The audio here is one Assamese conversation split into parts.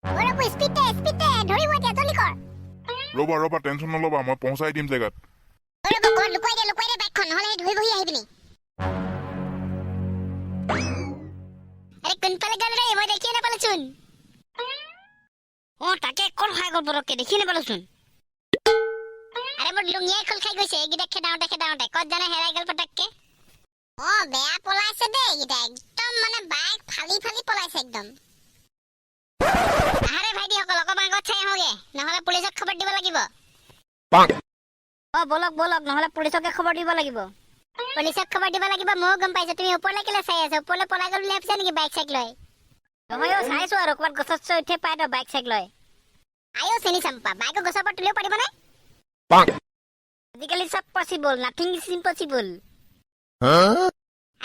ঐ ৰবু, স্পীড দে, স্পীড দে, ধৰিব এতিয়া, জল্দি কৰ। ৰ'বা ৰ'বা, টেনশ্যন নল'বা, মই পহুঁচাই দিম জেগাত। ঐ ৰবু, ক'ৰবাত লুকুৱাই দে, লুকুৱাই দে বাইকখন, নহ'লে সি ধৰিবহি আহি পিনি। আৰে, কোনফালে গ'ল ৰে? মই দেখিয়ে নাপালোচোন। অ, তাকে, ক'ত খাই গ'ল পটককে, দেখি নাপালোচোন। আৰে, মোৰ লুঙিয়াই খোল খাই গৈছে এইকেইটা খেদাওঁতে খেদাওঁতে, ক'ত জানো হেৰাই গ'ল পটককে। অ, বেয়া পলাইছে দেই এইকেইটা, একদম মানে বাইক ফালি ফালি পলাইছে একদম। আহাৰে ভাইটিসকল, অকণমান আগত চাই আহোঁগে, নহ'লে পুলিচক খবৰ দিব লাগিব। অ, ব'লক ব'লক, নহ'লে পুলিচকে খবৰ দিব লাগিব। পুলিচক খবৰ দিব লাগিব, ময়ো গম পাইছো। তুমি ওপৰলৈ কেলে চাই আছা? ওপৰলৈ পলাই গ'ল বুলি ভাবিছা নেকি বাইক চাইক লৈ? নহয় অ, চাইছো আৰু ক'ৰবাত গছত চছত উঠে পাই তো বাইক চাইক লৈ। আয়ো চেনি চাম্পা, বাইকৰ গছৰ পৰা তুলিব পাৰিবনে? আজিকালি চব পচিবল, নাথিং is impossible.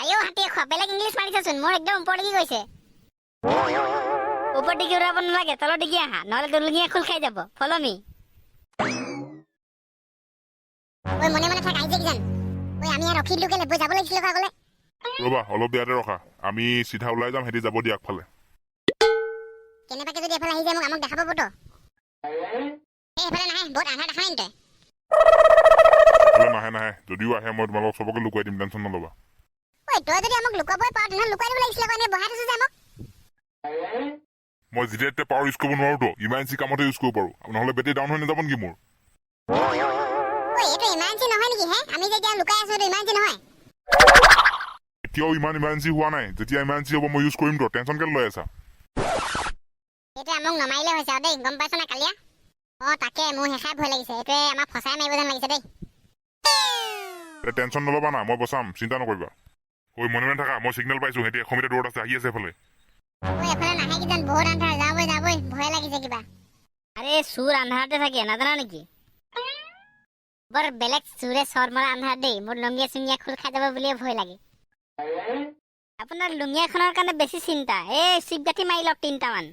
আয়ো হাতীয়ে খোৱা, বেলেগ ইংলিছ মাৰিছাচোন, মোৰ একদম ওপৰ লাগি গৈছে। ওপৰ দিগি উৰাব নালাগে, তলৰ দিগি আহা, নহ'লে দুলুঙীয়া খোল খাই যাব। ফল মি। ঐ, মনে মনে থাক, আহিছে কিজান। ঐ, আমি ইয়াত ৰখি দিলো কেলে? বৈ, যাব লাগিছিলে আকৌ আগলে। ৰ'বা অলপ, ইয়াতে ৰখা, আমি চিধা ওলাই যাম, সিহঁতি যাব দিয়া আগফালে। কেনেবাকে যদি এফালে আহি যায়, মোক আমাক দেখা পাব তো। এই, এইফালে নাহে, বহুত আন্ধাৰ, দেখা নাই তই? এইফালে নাহে নাহে, যদিও আহে মই তোমালোকক চবকে লুকুৱাই দিম, টেনশ্যন নল'বা। ঐ, তই যদি আমাক লুকুৱাবই পাৰ, তেনেহ'লে লুকুৱাই দিব লাগিছিলে আকৌ, এনেই বহাই থৈছো যে আমাক। মই যেতিয়া তেতিয়া পাৱাৰ ইউজ কৰিব নোৱাৰোতো, ইমাৰ্জেঞ্চি কামতে ইউজ কৰিব পাৰোঁ। নহ'লে বেটেৰী ডাউন হৈ নাযাব নেকি মোৰ? ঐ, এইটো ইমাৰ্জেঞ্চি নহয় নেকি হে? আমি যে এতিয়া লুকাই আছো, এইটো ইমাৰ্জেঞ্চি নহয়? এতিয়াও ইমান ইমাৰ্জেঞ্চি হোৱা নাই, যেতিয়া ইমাৰ্জেঞ্চি হ'ব মই ইউজ কৰিম তো, টেনশ্যন কেলৈ লৈ আছা? এইটোৱে আমাক নমাৰিলে হৈছে আৰু দেই, গম পাইছ না কালিয়া? অ, তাকে, মোৰ শেষাই ভয় লাগিছে, এইটোৱে আমাক ফচাই মাৰিব যেন লাগিছে দেই। এতিয়া টেনশ্যন নল'বা না, মই বচাম, চিন্তা নকৰিবা। ঐ, মনে মনে থাকা, মই চিগনেল পাইছোঁ, সিহঁতি 100 মিটাৰ দূৰত আছে, আহি আছে এফালে। ঐ, এফালে নাহে কিজান, বহুত আন্ধাৰ, যাবই যাবই, ভয় লাগিছে কিবা। আৰে, চোৰ আন্ধাৰতে থাকে, নাজানা নেকি? বৰ বেলেগ চোৰে চৰ মৰা আন্ধাৰ দেই, মোৰ লঙীয়া চুঙীয়া খোল খাই যাব বুলিয়ে ভয় লাগে। আপোনাৰ লুঙীয়াখনৰ কাৰণে বেছি চিন্তা। এই চিপ গাঁঠি মাৰি লওক তিনিটামান।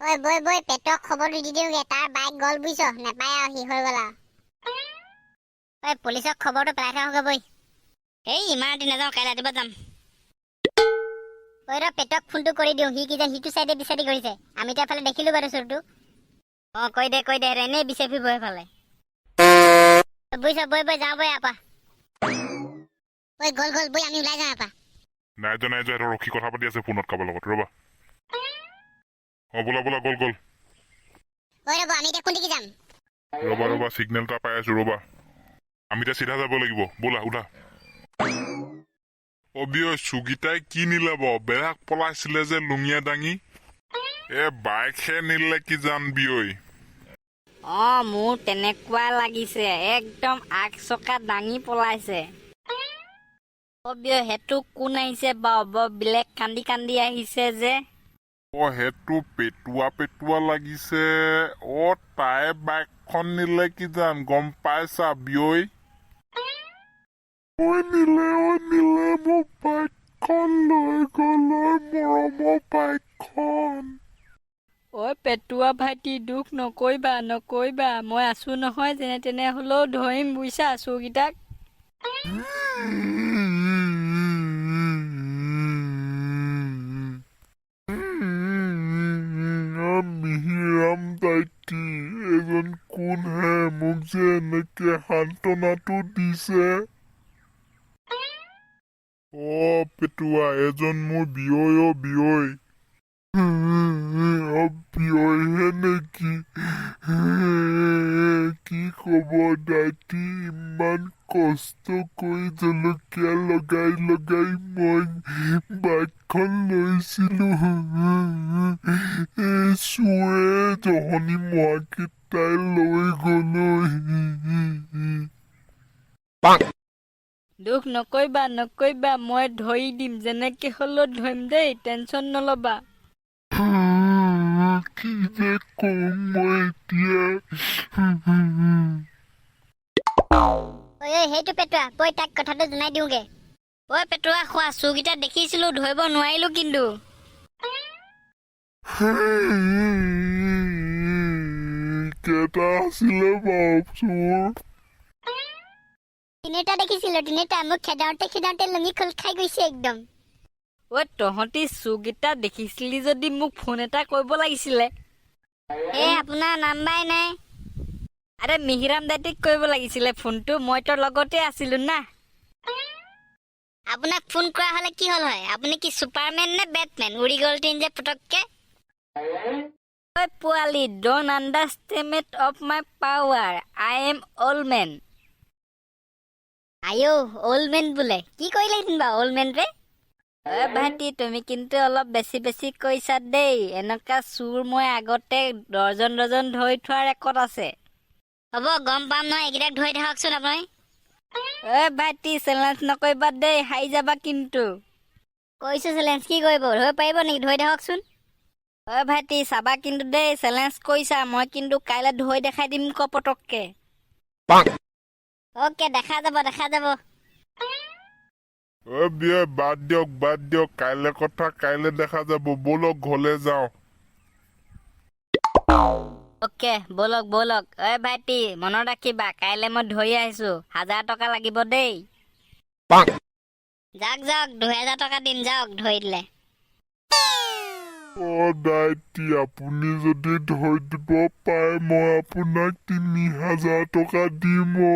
ঐ, বৈ বৈ, পেটক খবৰটো দি দিওঁগে, তাৰ বাইক গ'ল বুজিছ, নাপায় আৰু সি হৈ গ'ল আৰু। ঐ, পুলিচক খবৰটো পেলাই থৈ আহোঁগে বৈ। এই, ইমান ৰাতি নাযাওঁ, কাইলৈ ৰাতিপুৱা যাম। ঐ ৰ, পেটক ফোনটো কৰি দিওঁ, সি কিজান সিটো চাইডে বিচাৰি কৰিছে, আমিতো এফালে দেখিলো বাৰু চোৰটো। অ, কৈ দে কৈ দে, এনেই বিচাৰি ফুৰিব সেইফালে। বুজিছ, বৈ বৈ, যাওঁ বৈ আপা। ঐ, গ'ল গ'ল, বৈ, আমি ওলাই যাওঁ আপা। নাই যোৱা নাই যোৱা, সিহঁতৰ ৰখি কথা পাতি আছে ফোনত কাৰোবাৰ লগত, ৰ'বা। অ, ব'লা ব'লা, গ'ল গ'ল। ঐ ৰ'ব, আমি এতিয়া কোন দিগি যাম? ৰ'বা ৰ'বা, চিগনেল এটা পাই আছো, ৰ'বা। আমি এতিয়া চিধা যাব লাগিব, ব'লা উঠা। অবি ঐ, চুগিতাই কি নিলে বাৰু? বেৰাক পলাইছিলে যে লুঙীয়া দাঙি, এ বাইকহে নিলে কি জানবি ঐ? অ, মোৰ তেনেকুৱা লাগিছে, একদম আগ চকা দাঙি পলাইছে। অ বিয়, সেইটো কোন আহিছে বাৰু? বৰ বেলেগ কান্দি কান্দি আহিছে যে। অ, সেইটো পেটুৱা পেটুৱা লাগিছে। অ, তাই বাইকখন নিলে কি জান, গম পাইছা বিয়ৈ? ঐ নিলে, ঐ নিলে, মোৰ বাইকখন লৈ গ'ল ঐ, মৰমৰ বাইকখন। ঐ পেটুৱা ভাইটি, দুখ নকৰিবা নকৰিবা, মই আছো নহয়, যেনে তেনে হ'লেও ধৰিম বুজিছা চোৰকেইটাক। মিহিৰাম দাইটি, এজন কোন হে, মোক যে এনেকে সান্তনাটো দিছে? অ পেটুৱা, এজন মোৰ বিয়ৈ, অ বিয়ৈ, অ বিয়ৈহে নেকি? কি কব দাইটি, ইমান কষ্ট কৰি জলকীয়া লগাই লগাই মই বাইকখন লৈছিলো, এই চোৰে জহনী মৰাকেইটাই লৈ গ'ল। দুখ নকৰিবা নকৰিবা, মই ধৰি দিম, যেনেকে হ'লেও ধৰিম দেই, টেনচন নল'বা। কি যে কম মই এতিয়া। ঐ ঐ, সেইটো পেটুৱা, বৈ, তাক কথাটো জনাই দিওঁগে। ঐ পেটুৱা খোৱা, চোৰকেইটা দেখিছিলো, ধৰিব নোৱাৰিলো কিন্তু। কেইটা আছিলে বাৰু চোৰ? তিনিটা দেখিছিলো, তিনিটা। মোক খেদাওঁতে খেদাওঁতে লুঙি খোল খাই গৈছে একদম। ঐ, তহঁতি চুৰকেইটা দেখিছিলি যদি মোক ফোন এটা কৰিব লাগিছিলে। এই, আপোনাৰ নাম্বাৰ নাই। আৰে, মিহিৰাম দাইটিক কৰিব লাগিছিলে ফোনটো, মই তোৰ লগতে আছিলো না। আপোনাক ফোন কৰা হ'লে কি হ'ল হয়? আপুনি কি ছুপাৰমেন নে বেটমেন, উৰি গ'ল তিন যে পটককে? ঐ পোৱালি, don't underestimate of my power. I am old man. আইঅ, old man বোলে। কি কৰিলেহেঁতেন বাৰু অল্ড মেনটোৱে? ঐ ভাইটি, তুমি কিন্তু অলপ বেছি বেছি কৈছা দেই। এনেকুৱা চোৰ মই আগতে ডজন ডজন ধৰি থোৱাৰ ৰেকৰ্ড আছে। হ'ব, গম পাম নহয়। এইকেইটাক ধৰি থাককচোন আপুনি। ঐ ভাইটি, চেলেঞ্জ নকৰিবা দেই, হাৰি যাবা কিন্তু। কৈছো চেলেঞ্জ, কি কৰিব? ধৰিব পাৰিব নেকি? ধৰি থাককচোন। ঐ ভাইটি, চাবা কিন্তু দেই, চেলেঞ্জ কৰিছা, মই কিন্তু কাইলৈ ধৰি দেখাই দিম ক পটককে। অ'কে, দেখা যাব, দেখা যাব। অ বিয়ে, বাদ দিয়ক, বাদ দিয়ক। কাইলে কথা কাইলে দেখা যাব। ব'লক, ঘৰলে যাওঁ। অ'কে, ব'লক ব'লক। ঐ ভাইটি, মনত ৰাখিবা, কাইলৈ মই ধৰি আহিছো, 1000 টকা লাগিব দেই। যাওক যাওক, 2000 টকা দিম, যাওক ধৰি দিলে। অ দাইটি, আপুনি যদি ধৰি দিব পাৰে, মই আপোনাক 3000 টকা দিম অ।